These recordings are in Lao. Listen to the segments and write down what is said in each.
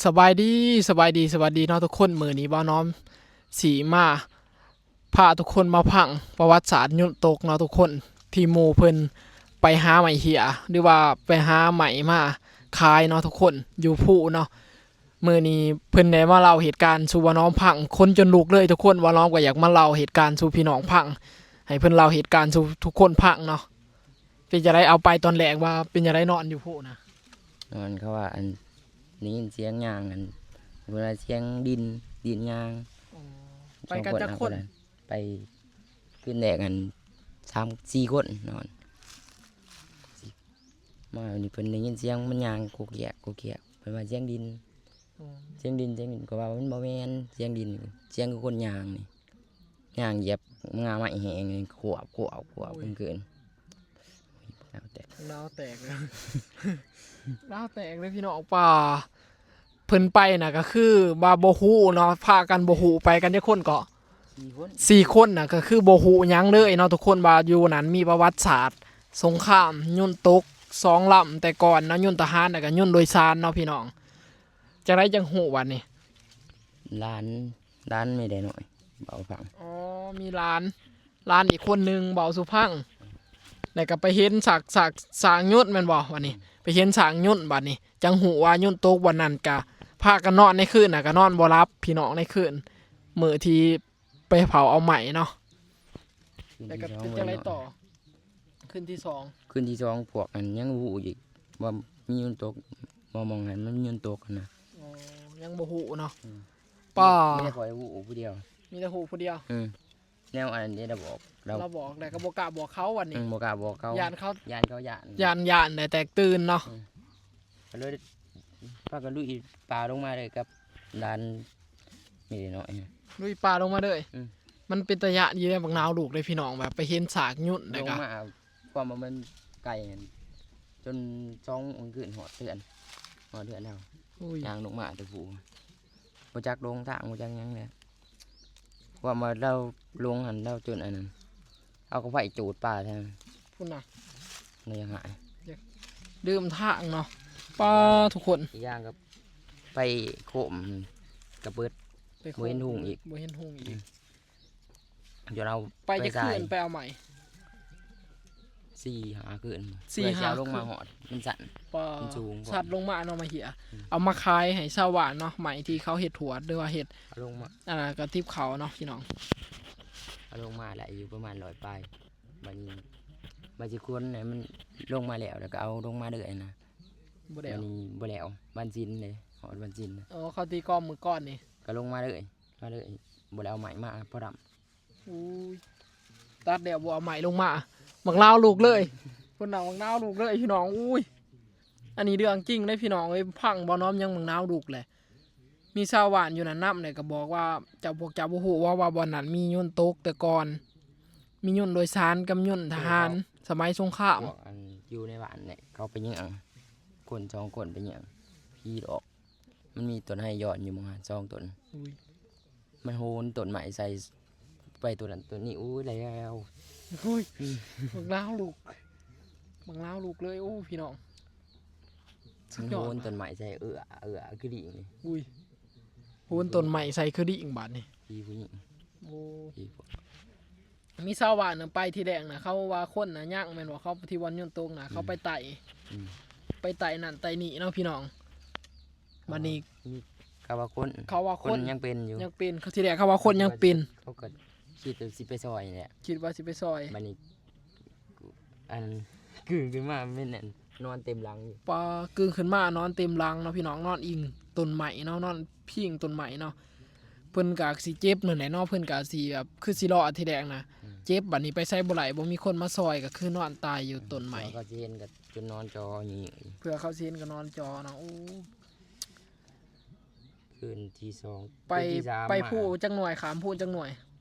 ສະບາຍດີ ສະບາຍດີ ສະບາຍດີເນາະທຸກຄົນ. ມື້ນີ້ບ່າວນ້ອມຊິມາພາທຸກຄົນມາຟັງປະຫວັດສາດຍຸນຕົກເນາະທຸກຄົນ ທີ່ໝູ່ເພິ່ນໄປຫາໄມ້ເຫຍ ຫຼືວ່າໄປຫາໄມ້ມາຂາຍເນາະທຸກຄົນ ຢູ່ພູເນາະ. ມື້ນີ້ເພິ່ນໄດ້ມາເລົ່າເຫດການສູ່ບ່າວນ້ອມຟັງ ຂົນຈົນລຸກເລີຍທຸກຄົນ. ບ່າວນ້ອມກໍຢາກມາເລົ່າເຫດການສູ່ພີ່ນ້ອງຟັງ ໃຫ້ເພິ່ນເລົ່າເຫດການສູ່ທຸກຄົນຟັງເນາະ. ເປັນຈັ່ງໃດ ເອົາໄປຕອນແລກວ່າເປັນຈັ່ງໃດ ນອນຢູ່ພຸ້ນນະ? ນອນ ເຂົາວ່າ ອັນ ໄດ້ຍິນສຽງຍ່າງ ອັນ ເພິ່ນວ່າສຽງດິນ ດິນຍ່າງ. ອໍ ໄປກັນຈັກຄົນ? ສອງຄົນ ໄປ ຄືນແລກ ອັນ ສາມສີ່ຄົນນອນ. ມານີ້ເພິ່ນໄດ້ຍິນສຽງມັນຍ່າງໂກກແກກ ໂກກແກກ ເພິ່ນວ່າສຽງດິນ. ອໍ ສຽງດິນ ສຽງດິນ ກໍວ່າມັນບໍ່ແມ່ນສຽງດິນ ສຽງຄືຄົນຍ່າງນີ້. ຍ່າງຢຽບງ່າໄມ້ແຫ້ງ ຂວບ ຂວບ ຂວບ ໂອ້ຍ ເກີນ ລາວແຕກ ລາວແຕກເລີຍ ລາວແຕກເລີຍພີ່ນ້ອງ. ປ່າ ເພິ່ນໄປນະ ກໍຄືວ່າບໍ່ຮູ້ເນາະ ພາກັນບໍ່ຮູ້. ໄປກັນຈັກຄົນເກາະ? ສີ່ຄົນ ສີ່ຄົນນະ ກໍຄືບໍ່ຮູ້ຫຍັງເລີຍເນາະທຸກຄົນ ວ່າຢູ່ນັ້ນມີປະຫວັດສາດສົງຄາມຍຸນຕົກສອງລຳແຕ່ກ່ອນເນາະ ຍຸນທະຫານ ແລ້ວກໍຍຸນໂດຍສານເນາະພີ່ນ້ອງ. ຈັ່ງໃດຈັ່ງຮູ້ບັດນີ້? ຫຼານ ຫຼານແມ່ໃດນ້ອຍເວົ້າໃຫ້ຟັງ. ອໍ ມີຫຼານ ຫຼານອີກຄົນໜຶ່ງເວົ້າສູ່ຟັງ ແລ້ວກໍໄປເຫັນຊາກ ຊາກ ຊາກຍົນແມ່ນບໍ່? ບັດນີ້ໄປເຫັນຊາກຍົນ ບັດນີ້ຈັ່ງຮູ້ວ່າຍົນຕົກ. ວັນນັ້ນກະພາກັນນອນໃນຄືນນະ ກໍນອນບໍ່ຫຼັບພີ່ນ້ອງໃນຄືນ ມື້ທີ່ໄປເຜົາເອົາໄມ້ເນາະ. ແລ້ວກໍເປັນຈັ່ງໃດຕໍ່? ຄືນທີສອງ ຄືນທີສອງ ພວກນັ້ນຍັງບໍ່ຮູ້ອີກວ່າມີຍົນຕົກ ມອງ ມອງຫັ້ນມັນມີຍົນຕົກຫັ້ນນະ. ອໍ ຍັງບໍ່ຮູ້ເນາະ. ອືມ ປ້າ ມີແຕ່ຂ້ອຍຮູ້ຜູ້ດຽວ ມີແຕ່ຮູ້ຜູ້ດຽວ. ອືມ ແນວອັນນີ້ລາວບອກ ລາວ ລາວບອກ ແລ້ວກໍບໍ່ກ້າບອກເຂົາ. ວັນນີ້ ອືມ ບໍ່ກ້າບອກເຂົາ ຢ້ານເຂົາ ຢ້ານເຂົາຢ້ານ ຢ້ານ ຢ້ານ ແຕ່ແຕກຕື່ນເນາະ. ອືມ ກໍເລີຍພາກັນລຸຍປ່າລົງມາເລີຍກັບຫຼານ ນີ້ເດນ້ອຍ ລຸຍປ່າລົງມາເລີຍ. ອືມ ມັນເປັນຕາຢ້ານຢູ່ເດ້ ບັກນາວລູກເດ້ພີ່ນ້ອງ ແບບໄປເຫັນຊາກຍົນ ແລ້ວກໍລົງມາ ຄວາມວ່າມັນໄກຫັ້ນ ຈົນສອງໂມງຄືນຮອດເຮືອນ ຮອດເຮືອນເຮົາ. ໂອ້ຍ ຍ່າງລົງມາແຕ່ພູ ບໍ່ຈັກຫຼົງທາງ ບໍ່ຈັກຫຍັງເລີຍ. ຄວາມວ່າລາວຫຼົງຫັ້ນ ລາວຈົນອັນນັ້ນ ເອົາກະໄຟຈູດປ່າແທ້ພຸ້ນນະ. ລາວຢາກຫາຍ ລືມທາງເນາະ ປ້າ ທຸກຄົນ. ອີກຢ່າງກໍໄຟໂຄມກະເບີດ ໄປໂຄມ ບໍ່ເຫັນຮຸ່ງອີກ ບໍ່ເຫັນຮຸ່ງອີກ. ອືມ ຈົນເອົາໄປຈັກຄືນ ໄປເອົາໃໝ່ ສີ່ຫ້າຄືນ ສີ່ຫ້າຄືນ ເພື່ອຊິເອົາລົງມາຮອດ ມັນສັ້ນ ມັນສູງ ຊັດລົງມາເນາະ ມາເຫຍ. ອືມ ເອົາມາຂາຍໃຫ້ຊາວບ້ານເນາະ ໄມ້ທີ່ເຂົາເຮັດຖວດ ຫຼືວ່າເຮັດ ເອົາລົງມາ ອ່າ ກະຕິບເຂົ້າເນາະພີ່ນ້ອງ. ເອົາລົງມາໄດ້ຢູ່ປະມານຮ້ອຍປາຍ ບັດນີ້ ບັດຊິຂົນໃຫ້ມັນລົງມາແລ້ວ ແລ້ວກໍເອົາລົງມາເລື້ອຍນະ. ບໍ່ແລ້ວ ບັດນີ້ບໍ່ແລ້ວ ວັນສິນເດ້ ຮອດວັນສິນ. ອໍ ເຂົາຕີກອງມື້ກ່ອນນີ້ ກໍລົງມາເລີຍ ມາເລີຍ ບໍ່ໄດ້ເອົາໄມ້ມາພໍດຳ. ໂອ້ຍ ຕັດແລ້ວບໍ່ເອົາໄມ້ລົງມາ ບັກນາວລຸກເລີຍ ພຸ້ນນະ ບັກນາວລຸກເລີຍພີ່ນ້ອງ. ໂອ້ຍ ອັນນີ້ເລື່ອງຈິງເດ້ພີ່ນ້ອງເອີຍ ຟັງບ່າວນ້ອມຍັງບັກນາວລຸກແຫຼະ. ມີຊາວບ້ານຢູ່ນັ້ນນຳ ແລ້ວກໍບອກວ່າ ເຈົ້າ ພວກເຈົ້າບໍ່ຮູ້ວ່າ ວ່າບ່ອນນັ້ນມີຍົນຕົກແຕ່ກ່ອນ ມີຍົນໂດຍສານກັບຍົນທະຫານ ສະໄໝສົງຄາມ. ພວກອັນຢູ່ໃນບ້ານນີ້ ເຂົາໄປແຍ່ງ ຄົນສອງຄົນໄປແຍ່ງ ຜີຫຼອກ. ມັນມີຕົ້ນໄຮຍ້ອນຢູ່ໝ່ອງຫັ້ນສອງຕົ້ນ. ອຸ້ຍ ມັນໂຫນຕົ້ນໄມ້ໃສ່ ໄປຕົ້ນນັ້ນຕົ້ນນີ້. ໂອ້ຍ ແລ້ວ ໂອ້ຍ ອືມ ບັກນາວລຸກ ບັກນາວລຸກເລີຍ. ໂອ້ ພີ່ນ້ອງ ມັນໂຫນຕົ້ນໄມ້ໃສ່ ເອື້ອ ເອື້ອຄືລີງນີ້. ອຸ້ຍ ໂຫນຕົ້ນໄມ້ໃສ່ຄືລີງບາດນີ້. ຜີຜູ້ຍິງ ໂອ້ ຜີຜູ້ ມີຊາວບ້ານນະ ໄປທີແລກນະ ເຂົາວ່າຄົນນະຍັງແມ່ນບໍ່? ເຂົາທີ່ບ່ອນຍົນຕົກນະ ອືມ ເຂົາໄປໄຕ່ ອືມ ໄປໄຕ່ນັ້ນໄຕ່ນີ້ເນາະພີ່ນ້ອງ. ບັດນີ້ ເຂົາວ່າຄົນ ເຂົາວ່າຄົນ ຄົນຍັງເປັນຢູ່ ຍັງເປັນ ທີແລກເຂົາວ່າຄົນຍັງເປັນ ເຂົາກໍຄິດວ່າຊິໄປຊ່ອຍແຫຼະ ຄິດວ່າຊິໄປຊ່ອຍ. ບັດນີ້ ອັນ ກື້ນຂຶ້ນມາແມ່ນ ອັນ ນອນເຕັມຫຼັງຢູ່. ປ້າ ກື້ນຂຶ້ນມານອນເຕັມຫຼັງເນາະພີ່ນ້ອງ ນອນອີງຕົ້ນໄມ້ເນາະ ນອນພິງຕົ້ນໄມ້ເນາະ. ເພິ່ນກະຊິເຈັບນັ້ນແຫຼະເນາະ ເພິ່ນກະຊິແບບຄືຊິເລາະທີແລກນະ ອືມ ເຈັບ ບັດນີ້ໄປໃສບໍ່ໄດ້ ບໍ່ມີຄົນມາຊ່ອຍ ກະຄືນອນຕາຍຢູ່ຕົ້ນໄມ້. ເພື່ອເຂົາຊິເຫັນກະຈົນນອນຈໍນີ້ ເພື່ອເຂົາຊິເຫັນກະນອນຈໍເນາະ. ໂອ້ ຄືນທີສອງ ໄປ ຄືນທີສາມ ໄປພູຈັກໜ່ວຍ ຂ້າມພູຈັກໜ່ວຍ?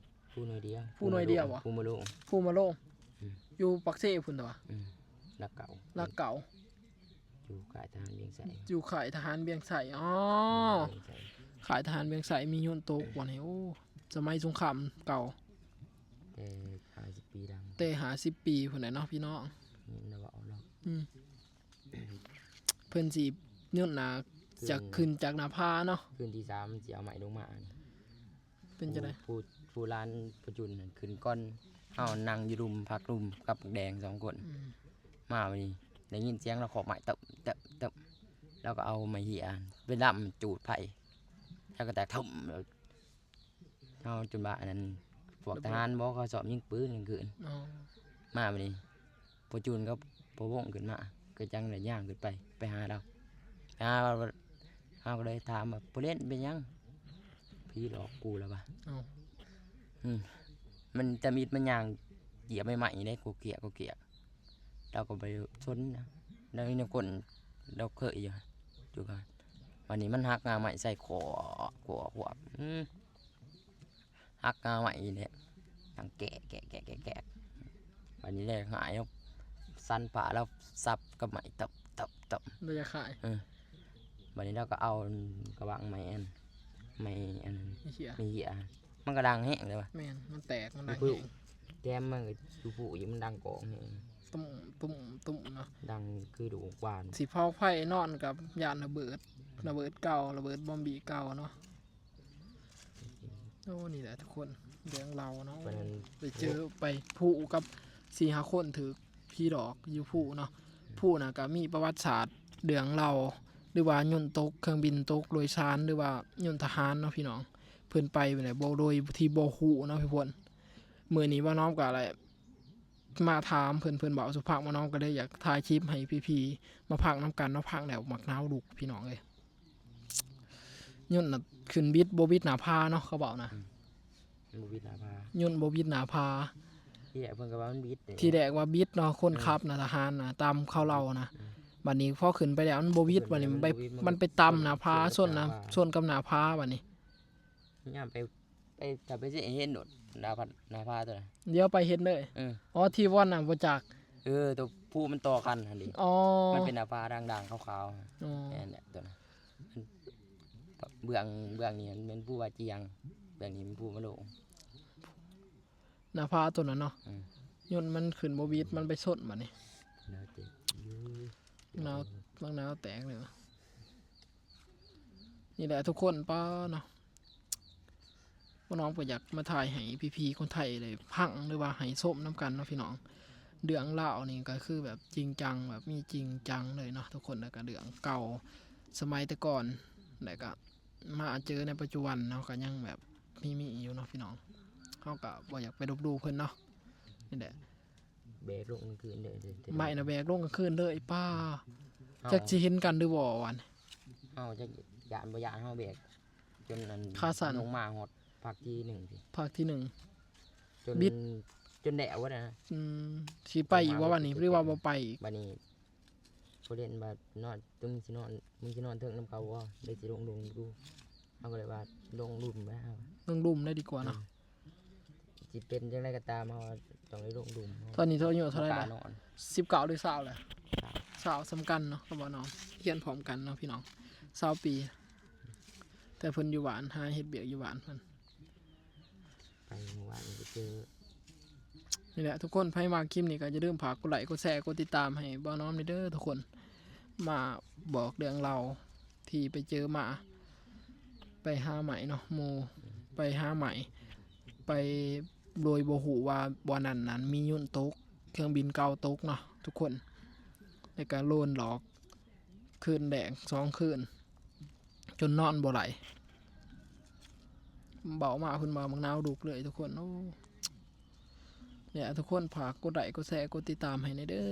ພູໜ່ວຍດຽວ ພູໜ່ວຍດຽວບໍ? ພູມະໂລງ ພູມະໂລງ ອືມ ຢູ່ປາກເຊພຸ້ນຕົວະ. ອືມ ຫຼັກເກົ້າ ຫຼັກເກົ້າ ຢູ່ຄ້າຍທະຫານວຽງໄຊ ຢູ່ຄ້າຍທະຫານວຽງໄຊ. ອໍ ວຽງໄຊ ຄ້າຍທະຫານວຽງໄຊ ມີຍົນຕົກບ່ອນນີ້. ໂອ້ ສະໄໝສົງຄາມເກົ່າ ແຕ່ຫ້າສິບປີຫຼັງ ແຕ່ຫ້າສິບປີພຸ້ນແຫຼະເນາະພີ່ນ້ອງ. ນີ້ລາວເວົ້າເນາະ ອືມ ເພິ່ນຊິຍົນນະ ຈາກຂຶ້ນຈາກໜ້າຜາເນາະ ຄືນທີສາມມັນຊິເອົາໄມ້ລົງມາ. ເປັນຈັ່ງໃດ? ຜູ້ ຜູ້ ຜູ້ຫຼານປະຈຸນນັ້ນຂຶ້ນກ່ອນ ເຮົານັ່ງຢູ່ລຸ່ມ ພັກລຸ່ມກັບບັກແດງສອງຄົນ. ອືມ ມາບັດນີ້ໄດ້ຍິນສຽງລາວເຄາະໄມ້ ເຕີບ ເຕີບ ເຕີບ ລາວກໍເອົາໄມ້ເຫື່ອໄປລຳຈູດໄຟ ລາວກໍແຕກຖຶ້ມ. ເຮົາຈົນວ່າອັນນັ້ນ ພວກທະຫານບໍ່ ເຂົາຊອບຍິງປືນກາງຄືນ. ອໍ ມາບັດນີ້ ພໍ່ຈູນກັບພໍ່ວົງຂຶ້ນມາ ກໍຈັ່ງໄດ້ຍ່າງຂຶ້ນໄປ ໄປຫາລາວ ໄປຫາລາວ. ເຮົາກໍເລີຍຖາມວ່າ ຜູ້ຫຼິ້ນເປັນຫຍັງ? ຜີຫຼອກກູ ລາວວ່າ. ເອົ້າ ອືມ ມັນຕຳອິດມັນຍ່າງຢຽບໃບໄມ້ເດ້ ກົກເກຍກ ກົກເກຍກ. ລາວກໍບໍ່ໄດ້ສົນນະ ລາວມີແນວກົນ ລາວເຄີຍຢູ່ ຢູ່ກັນ. ບັດນີ້ມັນຫັກງ່າໄມ້ໃສ່ ຂວບ ຂວບ ຂວບ ອືມ ຫັກງ່າໄມ້ນີ້ແຫຼະ ດັງແກະ ແກະ ແກະ ແກະ ແກະ. ບັດນີ້ແລ້ວຫາຍ ສັນພາລາວສັບກັບໄມ້ ຕັບ ຕັບ ຕັບ ບໍ່ຢາກຂາຍ. ເອີ ບັດນີ້ລາວກໍເອົາກະບັງໄມ້ອັນ ໄມ້ອັນ ໄມ້ເຫື່ອ ໄມ້ເຫື່ອ ມັນກໍດັງແຮງເດ້ວ່າ. ແມ່ນ ມັນແຕກ ມັນດັງແຮງ ແຖມມັນຢູ່ພູອີກ ມັນດັງກ້ອງແຮງ ຕຸ້ມ ຕຸ້ມ ຕຸ້ມເນາະ ດັງຄືດູກວານ. ຊິເຜົາໄຟນອນກໍຢ້ານລະເບີດ ລະເບີດເກົ່າ ລະເບີດບອມບີເກົ່າເນາະ. ໂອ້ ນີ້ແຫຼະທຸກຄົນ ເລື່ອງເລົ່າເນາະ ໄປເຈີໄປພູກັບສີ່ຫ້າຄົນ ຖືກຜີຫຼອກຢູ່ພູເນາະ. ພູນະກໍມີປະຫວັດສາດເລື່ອງເລົ່າ ຫຼືວ່າຍົນຕົກ ເຄື່ອງບິນຕົກໂດຍສານ ຫຼືວ່າຍົນທະຫານເນາະພີ່ນ້ອງ. ເພິ່ນໄປແບບບໍ່ ໂດຍທີ່ບໍ່ຮູ້ເນາະພີ່ພົນ. ມື້ນີ້ບ່າວນ້ອມກໍໄດ້ມາຖາມເພິ່ນ ເພິ່ນເວົ້າສູ່ຟັງ ບ່າວນ້ອມກໍເລີຍຢາກຖ່າຍຄລິບໃຫ້ພີ່ໆມາຟັງນຳກັນເນາະ. ຟັງແລ້ວໝາກນາວລຸກພີ່ນ້ອງເອີຍ. ຍົນນະຂຶ້ນບິດ ບໍ່ບິດໜ້າຜາເນາະ ເຂົາເວົ້ານະ. ອືມ ມັນບໍ່ບິດໜ້າຜາ ຍົນບໍ່ບິດໜ້າຜາ. ທີແລກເພິ່ນກໍວ່າມັນບິດເດ້ ທີແລກວ່າບິດເນາະ ຄົນ ເອີ ຂັບນະ ທະຫານນະ ຕາມເຂົາເລົ່ານະ. ອືມ ບັດນີ້ພໍຂຶ້ນໄປແລ້ວມັນບໍ່ບິດ ມັນບໍ່ບິດ ບັດນີ້ມັນ ມັນໄປຕຳໜ້າຜາ ຊົນນະ ຊົນກັບໜ້າຜາບັດນີ້. ຍາມໄປ ໄປ ຖ້າໄປຊິເຫັນໂດດ ໜ້າຜາ ໜ້າຜາຕົວນັ້ນ ດຽວໄປເຫັນເລີຍ. ເອີ ອໍ ທີ່ບ່ອນນັ້ນບໍ່ຈັກ ເອີ ຕົວພູມັນຕໍ່ກັນຫັ້ນເດ. ອໍ ມັນເປັນໜ້າຜາດ່າງໆຂາວໆ. ອໍ ແມ່ນແຫຼະຕົວນັ້ນ ເບື້ອງ ເບື້ອງນີ້ແມ່ນພູວາຈຽງ ເບື້ອງນີ້ແມ່ນພູມະໂລງ ໜ້າຜາຕົວນັ້ນເນາະ. ອືມ ຍົນມັນຂຶ້ນບໍ່ບິດ ມັນໄປຊົນບັດນີ້ ໜາວແຕກຢູ່ ໜາວ ບັກນາວແຕກເລີຍ. ນີ້ແຫຼະທຸກຄົນ ປ້າເນາະ ພວກນ້ອງກໍຢາກມາຖ່າຍໃຫ້ພີ່ໆຄົນໄທໄດ້ຟັງ ຫຼືວ່າໃຫ້ຊົມນຳກັນເນາະພີ່ນ້ອງ. ເລື່ອງລາວນີ້ກໍຄືແບບຈິງຈັງ ແບບມີຈິງຈັງເລີຍເນາະທຸກຄົນ. ແລ້ວກໍເລື່ອງເກົ່າສະໄໝແຕ່ກ່ອນ ແລ້ວກໍມາເຈີໃນປັດຈຸບັນເນາະ ກໍຍັງແບບມີ ມີຢູ່ເນາະພີ່ນ້ອງ. ເຮົາກໍບໍ່ຢາກໄປລົບຫຼູ່ເພິ່ນເນາະ. ນີ້ແຫຼະ ແບກລົງກາງຄືນເດີ ໄມ້ນະແບກລົງກາງຄືນເດີ ໄອ້ປ້າ. ເຮົາ ຈັກຊິເຫັນກັນຫຼືບໍ່ວະນີ້ ເຮົາຈັກຢ້ານບໍ່ຢ້ານ ເຮົາແບກຈົນອັນ ຂາສັ່ນ ລົງມາຮອດພາກທີໜຶ່ງ ພາກທີໜຶ່ງ ຈົນ ບິດ ຈົນແລ້ວຫັ້ນນະ. ອືມ ຊິໄປອີກບໍ່ບັດນີ້ ຫຼືວ່າບໍ່ໄປອີກ? ບັດນີ້ ຜູ້ຫຼິ້ນວ່ານອນ ມຶງຊິນອນ ມຶງຊິນອນເທິງນຳເຂົາບໍ່ ຫຼືຊິລົງລຸ່ມດູ. ເຮົາກໍເລີຍວ່າລົງລຸ່ມແລ້ວ ລົງລຸ່ມໄດ້ດີກວ່າເນາະ. ອືມ ຊິເປັນຈັ່ງໃດກໍຕາມ ເຮົາຕ້ອງໄດ້ລົງລຸ່ມ. ຕອນນີ້ເຈົ້າອາຍຸເທົ່າໃດລະ? ສິບເກົ້າຫຼືຊາວລະ? ຊາວ ຊາວ ສ່ຳກັນເນາະ ກັບບ່າວນ້ອມ ຮຽນພ້ອມກັນເນາະພີ່ນ້ອງ ຊາວປີ. ແຕ່ເພິ່ນຢູ່ບ້ານ ຫາເຮັດວຽກຢູ່ບ້ານເພິ່ນ. ໄປເມື່ອວານນີ້ກໍເຈີ ນີ້ແຫຼະທຸກຄົນ ໃຜມັກຄລິບນີ້ກໍຢ່າລືມຝາກກົດໄລ ກົດແຊ ກົດຕິດຕາມໃຫ້ບ່າວນ້ອມແດ່ເດີທຸກຄົນ. ມາບອກເລື່ອງລາວທີ່ໄປເຈີມາ ໄປຫາໄມ້ເນາະ ໝູ່ໄປຫາໄມ້ ໄປໂດຍບໍ່ຮູ້ວ່າບ່ອນນັ້ນນັ້ນມີຍົນຕົກ ເຄື່ອງບິນເກົ່າຕົກເນາະທຸກຄົນ. ແລ້ວກໍໂລນຫຼອກ ຄືນແລກສອງຄືນ ຈົນນອນບໍ່ໄຫຼ. ເວົ້າມາເພິ່ນວ່າບັກນາວລຸກເລີຍທຸກຄົນ. ໂອ້ ນີ້ແຫຼະທຸກຄົນ ຝາກກົດໄລ ກົດແຊ ກົດຕິດຕາມໃຫ້ແດ່ເດີ.